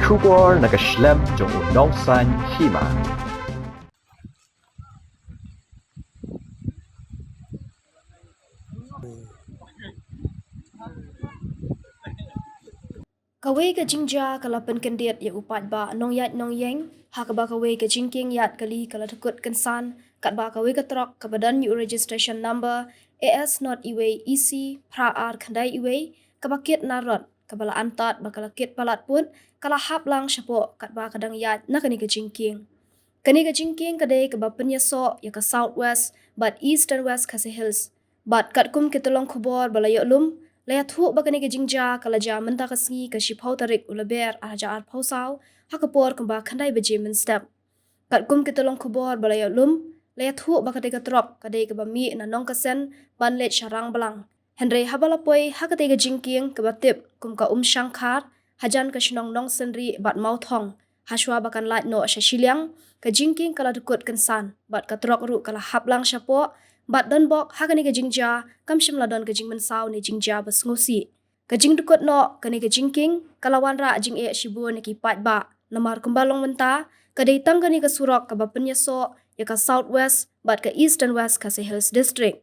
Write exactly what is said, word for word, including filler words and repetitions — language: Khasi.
Khubor na ka shlem jong u nongsan hima. Kawei ka jingjia ka la pynkyndit ïa u paidbah nongïaid nongïeng, ha kaba kawei ka jingkieng ïaid kali ka la dkut kynsan, katba kawei ka trok kaba don ïa u registration number A S not iwei E C phra ar khyndai iwei, kaba kit na rot, kaba la antad ba ka la kit palat put, ka la hap lang shapoh katba ka dang ïaid na kane ka jingkieng. Kane ka jingkieng ka dei kaba pynïasoh ïa ka South West bad Eastern West Khasi Hills. Bad katkum ki tyllong khubor ba la ïoh lum, la ïathuh ba kane ka jingjia ka la jia mynta ka sngi ka shiphew tarik u Lber ar hajar arphew saw, ha ka por kumba khyndai baje mynstep. Katkum ki tyllong khubor ba la ïoh lum, la ïathuh ba katei ka trok ka dei kaba mih na Nongkasen ban leit sha Rangblang. Hynrei haba la poi ha katei ka jingkieng kaba tip kum ka Umshangkhar, hajan ka shnong Nongsynrieh bad Mawthong, hashwa ba kan lait noh sha shiliang, ka jingkieng ka la dkut kynsan bad ka trok ruh ka la hap lang shapoh, bad donbok ha kane ka jingjia kam shym la don ka jingmynsaw ne jingjia ba sngewsih. Ka jingdkut noh kane ka jingkieng ka la wanrah jingeh shibun ïa ki paidbah, namar kumba long mynta ka dei tang kane ka surok kaba pynïasoh ïa ka South West bad ka Eastern West Khasi Hills District.